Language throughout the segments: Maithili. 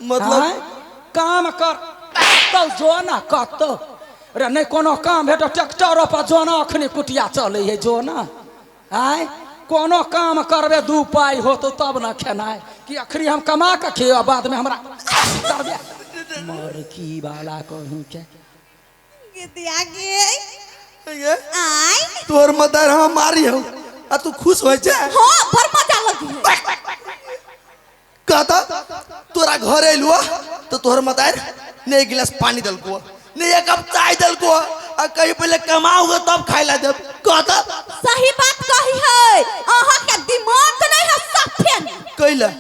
मतलब? आँय? काम कर कतौ जो ना कतौ रे नहि कोनो काम भेटो ट्रैक्टरो पर जो ना अखनी कुटिया चलै है जो ना आँय कोनो काम करबे दू पाइ होतौ तब ना खेनाइ कि अखनी हम कमा कऽ खियौ बादमे हमरा करबे मरकी वाला कहीं के गिदिया गे ये आय तोहर मदर हम मारी हो आ तू खुश होइ छै हाँ बड़ मजा लगी है कहता तोरा घर एलुआ तो तोहर मदार ने एक गिलास पानी दलको ने एक कप चाय दलको आ कहीं पहले कमाओगे तब खाए ला देब कहता सही बात कही है अहाँ के दिमाग नहीं है साफे नहीं। कैला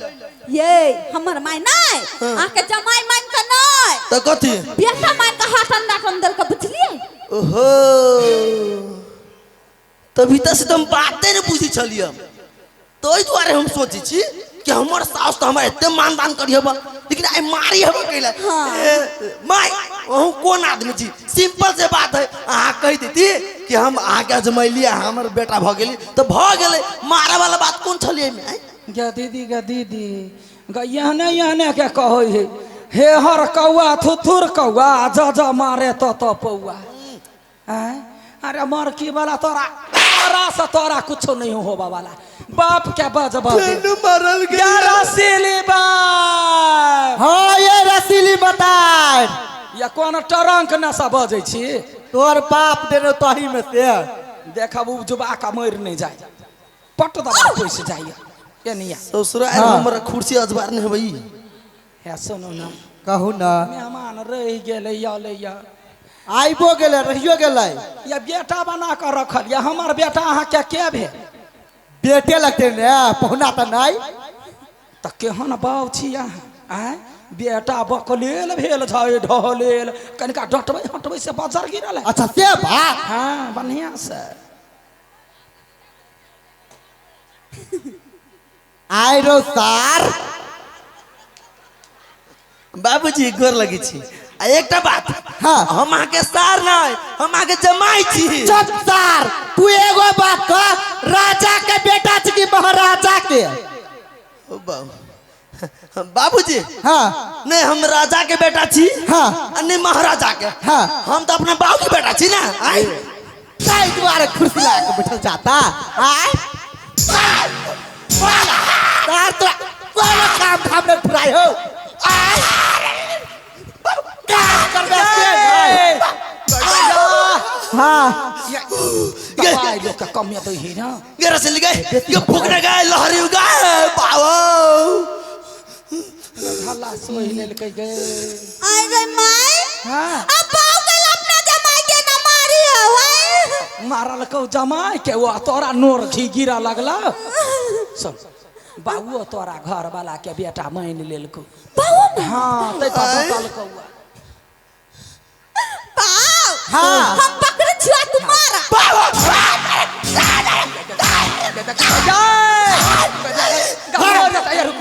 ये हमर माय नहीं अहाँ के जमाई मान के नहीं तो कथी बेटा मान के हाथ अंडा अंदर के बुझलिए ओहो तभी तऽ से तऽ हम बाते नहि बुझै छलियै तो एहि दुआरे हम सोचै छी कि हमर साउस तऽ हमरा एते मानदान करी हेबा लेकिन आइ मारी हेबा कैला हाँ। ए, माय अहूँ कोन आदमी छी सिंपल से बात है अहाँ कहि देती कि हम अहाँके अजमैली आ हमर बेटा भऽ गेली तऽ भऽ गेलै मारे वाला बात कोन छलियै एहिमे आँय? गे दीदी गे दीदी गे एहने एहने के कहै है हे हर कौआ थुथुर कौआ ज ज मारे तो तो पौआ आँय? अरे मरकी वाला तोरा तोरा से तोरा कुछो नहीं होबा वाला बाप के बजबा दे। मरल या रसीली बाप हाँ ये रसीली बताए या कोन टरंक नशा बजै छी तोहर बाप देने तही में से देखब उ जुबा का मरि नहीं जाय पट दबा पैस जाइए एनिया ससुरा हमर कुर्सी अजबार नहि हेबै हे सुनू ना कहू ना मेहमान रहि गेलै या लैया आइबो गेलै रहियो गेलै या बेटा बना कऽ रखल या हमर बेटा अहाँके के भेल बेटे लगते ने पहुना तऽ नहीं तऽ केहन बाउ छी अहाँ आँय बेटा बकलेल भेल छै ढहलेल कनिका डटबै हटबै से बजर गिरल है अच्छा से बात हाँ बढ़िआँ से आइ रो सार बाबूजी गोर लगे छी आ एकटा बात हाँ। हम अहाँके सार नहि हम अहाँके जमाई छी चुप सार तू एगो बात कह राजा के बेटा छी कि महाराजा के ओ बाबू बाबूजी हाँ नहीं हम राजा के बेटा छी हाँ। आ नहीं महाराजा के हाँ। हम तो अपना बाबू के बेटा छी ना आय ताहि दुआरे कुर्सी लगा के बैठल जाता आय सार तोरा कोनो काम धाम नहीं फुराय हो आय काम करबे से नहीं। हाँ दबाइ लोक के कमे दै है ना ये रसली गए ये फूकने गए लहरी गए बाबू हल्ला सोहि लेलकै गे आय रे माय हाँ अब बाऊ गेल अपना जमाई के ना मारी हो आय मारलकौ जमाय के ओ तोरा नोर घी गिरऽ लगल सुन बाबुओ तोरा घर वाला के बेटा मानि लेलकौ बाऊ हाँ तै पर डटलकौ बाऊ हाँ। हम पकड़े छुआ तुम्हारा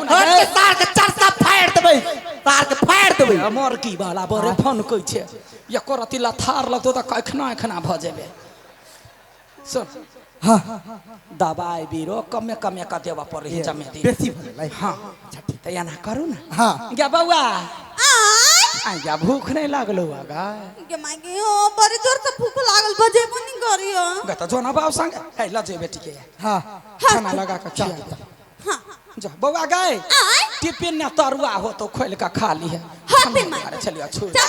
हट के सार के चरसा फाड़ देबै सार के फाड़ देबै मरकी वाला बड़े फनकै छै एको रति लथार लगतौ तऽ कखना एखना भऽ जेबै सुन हाँ दबाइ बीरो कमे कमे कऽ देबऽ पड़ै है जमे दिन बेसी भऽ गेलै हाँ तऽ एना करू ने हाँ गे बौआ आय आइ गे भूख नहि लागलौ गा गे माय गे ओ बड़ी जोर से भूख लागल बजेबो नहीं करियो गे तऽ जो ना बाबू संग हे लऽ जे बेटी के हाँ खाना लगा कऽ खिया दे हाँ जा बौआ गए आय टिफिन ने तरुआ हो तो खोलि कऽ खा लीहे हाँ, फिर माय। अरे चलिए छोड़ चल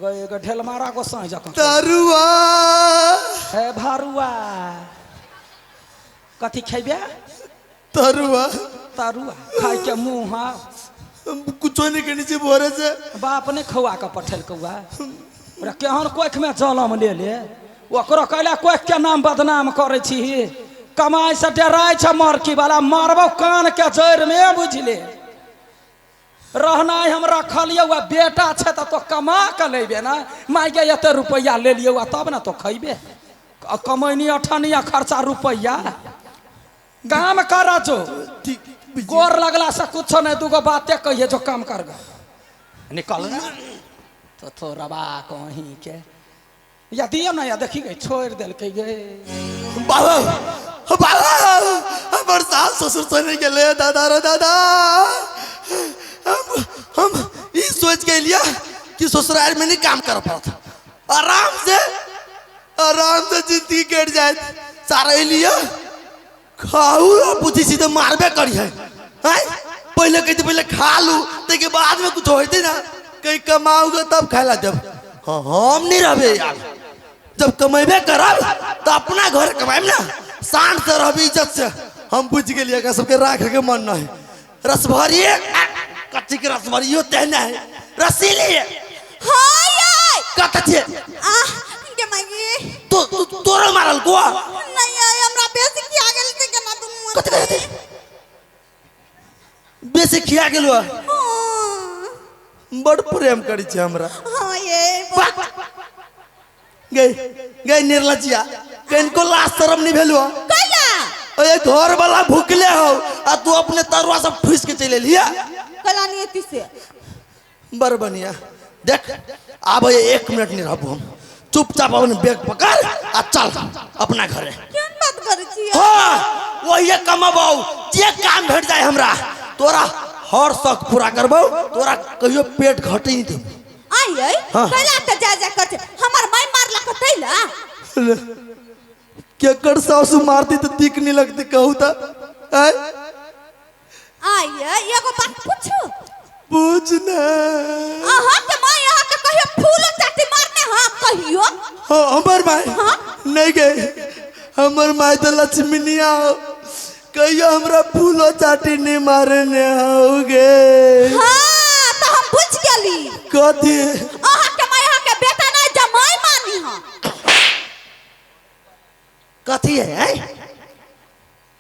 गए गए ढेलमारा गोसाई जकाँ तरुआ हे भारुआ कथी खेबे तरुआ तरुआ खाय के मुँह हाँ हम कुछो नहीं करनी छी भोरे से बाप ने खुआ के पठेलकौआ ओकरा केहन कोखिमे जलम ले ले ओकरो कैला कोख के नाम बदनाम करै छी कमाइ से डराइ छै मरकी वाला मारबौ कान के जड़ि मे बुझले रहनाइ हम रखलियौ आ बेटा छै तऽ तो कमा के लेबे ने माय गे एते रुपैआ ले लियौ आ तब ने तो खैबे कमैनी अठनी आ खर्चा रुपैआ काम कर जो ठीक गोर लगला से कुछो नहीं दूगो बाते कहिए जो काम कर गा निकल ना तो थोड़ा कहीं के या दियो ना या देखी गई छोड़ देलकै गे बाबा बाबा हमर सास ससुर चलि गेलै दादा रे दादा। हम ई सोच के लिया कि ससुराल में नहीं काम कर पड़त, आराम से आराम से जिंदगी कट जाए। सारा लिया खाऊ पूछी छी तो मारबे करी है। पहले कहते पहले खा लू ताके बाद में कुछ होते ना, कहीं कमाओगे तब खाला। जब हाँ, हम नहीं रहबे यार, जब कमेबे करब तो अपना घर कमाएब ना, शान से रहबी इज्जत से। हम बुझ गेलिए एकरा सबके राखे के मन नहीं। रसभरी कथी के रसभरियो तेहने है रसीली हाँ यार कत छे आह के मांगी तो तो तोरो मारल गुआ नहीं यार हमरा बेसी खिया गेल छै केना दुनू कथी कहते बेसी खिया गेलो। हाँ बड़ प्रेम करी छे हमरा। हाँ ये गई गई निर्लज्जिया कनको लाज शरम नहीं भेलुआ कैला ओए घर वाला भूखले हो आ तू अपने तरुआ सब ठूस के चले लिया कैला नहीं एती से। बड़ बढ़िया देख आब 1 मिनट नहीं रहबो हम, चुपचाप अपन बैग पकड़ आ चल अपना घरे। केहन बात करै छी? हाँ वही कमाबौ जे काम भेट जाए हमरा, तोरा हर शौक पूरा करबौ, तोरा कहियो पेट घटे नहीं देबौ। आई हाँ। कैला त जा जा कर हमर माई मारला कतैला केकर सासु मारती तो दिक नहीं लगती कहू त। आई एगो बात पूछू? पूछ ना। अहाँ के माई अहाँ के कहियो फूल चाटी मारने? हाँ कहियो। हाँ हमर माई हाँ? नहीं गए, हमर माई तो लक्ष्मीनिया हो, कहियो हमरा फूलो चाटी नहीं मारे ने होगे। हाँ तो हम बुझ गेली। कथी? अहाँ के माई अहाँ के बेटा नहीं जमाई मानी। हाँ कथी है?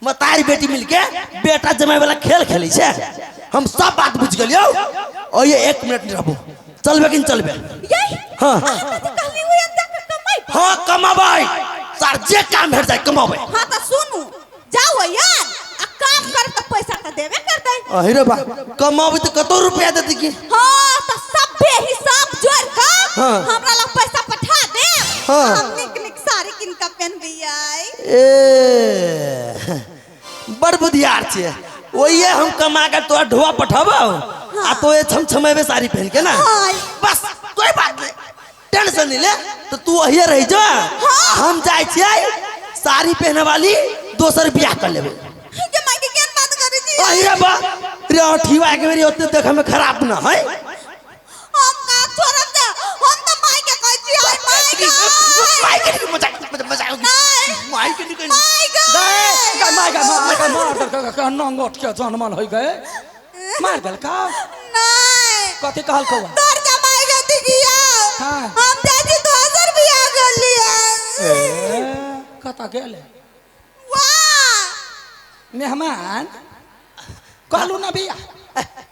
मतारी बेटी मिलके बेटा जमाई वाला खेल खेली छे। हम सब बात बुझ गेलियो और ये 1 मिनट नहीं रहबो, चलबे कि नहीं चलबे? यही हाँ। अहाँ कथी कहली हुई हम जाके कमाई? हाँ कमाबै सर जे काम भेट जाए कमाबै। हाँ तो सुनू जाओ यार आ काम कर तो पैसा तो देबे करतै। अहि रे बा कमाबै तो कतो रुपया देती की? हाँ तो सभे हिसाब जोड़ के हाँ। हमरा लग पैसा पठा दे। हाँ। हम निक निक साड़ी किन के पहनबियै। ए बड़ बुधियार छे, वही हम कमा के तोरा ढोआ पठाबो आ तो ये छमछमेबे साड़ी पहन के ना। हाँ। बस कोई बात नहीं, टेंशन नहीं ले, तो तू वही रह जा। हाँ। हम जाए छियै साड़ी पहने वाली दोसर बियाह कर लेबे। के माई के केहन बात करै छी? अहि रे बा रे अठीवा के बेरी ओते देखे में खराब ना है। हम का छोड़ब दे, हम तो माई के कहै छी आई माई के माई के नहीं मजाक मजाक नहीं। माई के नहीं माई के गए मार गए मार गए मार देलकै के नंगोट के जनमल होइ गए मार देलका। नहीं कथी कहल कौआ? तोर जमाई के दिखिया हाँ। हम जाइ छी दोसर बियाह कर लिया। कतऽ गेलै वाह मेहमान? कहलू ना बियाह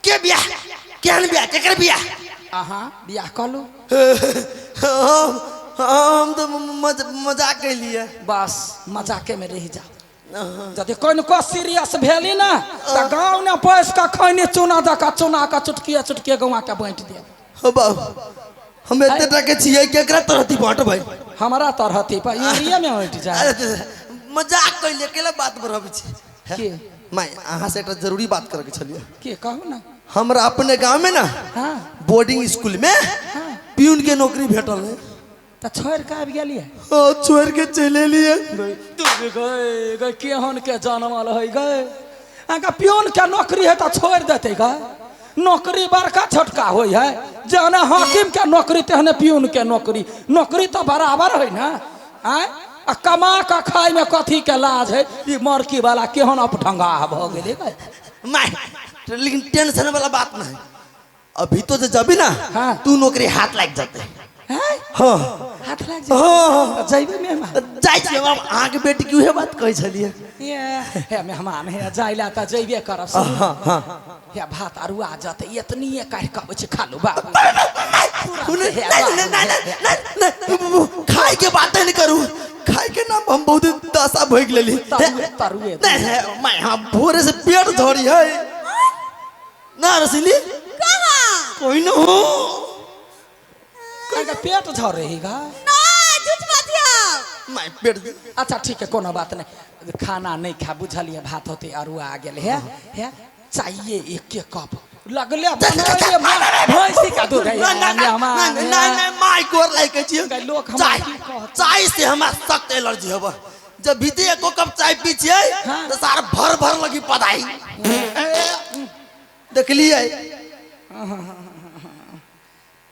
के बियाह केहन बियाह केकर बियाह? अहाँ बियाह कहलू। हम तो मजाक कैलिए। बस मजाके में रह जाओ, यदि कनिको सीरियस भेली ना तऽ गाँव ने बैस कऽ खैनी चूना दऽ कऽ चूना कऽ चुटकिए चुटकिए गौआ के बाँटि देब। हो बाबू हम एते टाके छियै केकरा तरहती बाँटबै? हमरा तरहती पर एरिया में हटि जाए। अरे मजाक कैलिए केला बात बढ़ाबै छी। के माय अहाँ से एकटा जरूरी बात करके छलियै। के कहू ना? हमरा अपने गाँव में ना हाँ बोर्डिंग स्कूल में हाँ प्यून के नौकरी भेटल है। तऽ छोड़ि कऽ आबि गेलियै? हाँ छोड़ के चलि एलियै। गए गए केहन के जनमल है गए, अहाँके प्यून के नौकरी है तऽ छोड़ि देतै गए। नौकरी बड़का छोटका होइ है, जहने हाकिम के नौकरी तेहने प्यून के नौकरी, नौकरी तऽ बराबर है ना। आँय आ कमा कऽ खाय में कथी के लाज है? ई मरकी वाला केहन अपढंगा भऽ गेलै गए। माय लेकिन टेंशन वाला बात नहीं, अभी तो जे जबी ना हाँ। तू नौकरी हाथ लागि जतै। हैं? हाँ हाथ लागि जेतै? हाँ जइबै मेहमान? जाइ छियै हम अहाँके बेटी के उहे बात कहै छलियै। ये हे मेहमान हे जाइला तऽ जइबे करब। हाँ हाँ हे भात अरुआ जतै एतनिए काटि कऽ अबै छै खा लू बाबू। नहीं नहीं नहीं नहीं खाय के बात नहीं करू, खाय के नाम हम बहुत दशा भोग लेली। तरुए तरुए नहीं मैं हाँ भोरे से पेट झड़ी है ना रसीली कहाँ कोई न हो अहाँके पेट झरेगा? ना झूठ बाजियो। माय पेट अच्छा ठीक है, कोनो बात नहीं, खाना नहीं खा बुझलिए, भात होते अरुआ आ गेल है है चाहिए एक एक कप लगले बनैले भैंसी का दूध है। नहीं नहीं मेहमान नहीं नहीं नहीं माय गोर लाइक छी। गई लोग हमरा चाय की कहत? चाय से हमरा सख्त एलर्जी हब। जब भी एको कप चाय पी छियै हाँ। तो सार भर भर लगी पदाई देखलियै।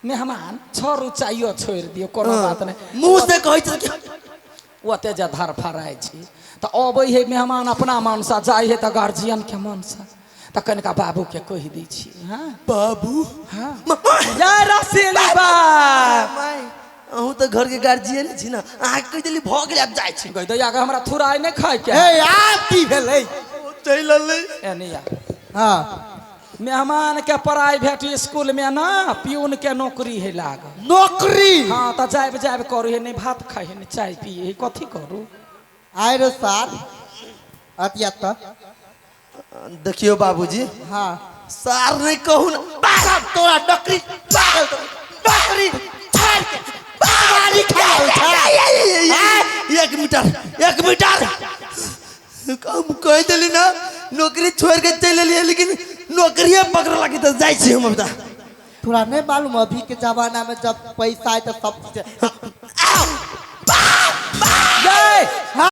मेहमान छोड़ू, चाहियो छोड़ दियो, कोनो बात नहीं। मुंह से कहै छै कि ओते जे धर फराइ छी तऽ अबै है मेहमान अपना मनसा, जाइ है तऽ गार्जियन के मनसा, तऽ कनिका बाबू के कहि दै छी। हाँ बाबू हाँ जय रसीली बाप। अहूँ तऽ घर के गार्जियन छी ना, अहाँ कहि देली भऽ गेलै, आब जाइ छी। गई दैया के हमरा थुराइ नहि खाय के। ए आब की भेलै? चलि अलै। एने आ। हाँ मेहमान के प्राइवेट स्कूल में ना प्यून के नौकरी है लागल। नौकरी? हाँ तऽ जायब जायब करू है, नहीं भात खाय है, नहीं चाय पिए है, कथी करू? आय रे सार अतिया तऽ देखियो बाबूजी। हाँ सार नहीं कहू ना। सब तोरा नौकरी पागल, नौकरी छोड़ के बारी खाओ छा। एक मीटर एक मीटर हम कहि देली ना नौकरी छोड़ के चलि एलियै, लेकिन नौकरिए पकड़ लगी तऽ जाइ छी हम अब। तोरा नहीं मालूम अभी के जमाना में जब पैसा है तो सब चीज। जय। हाँ।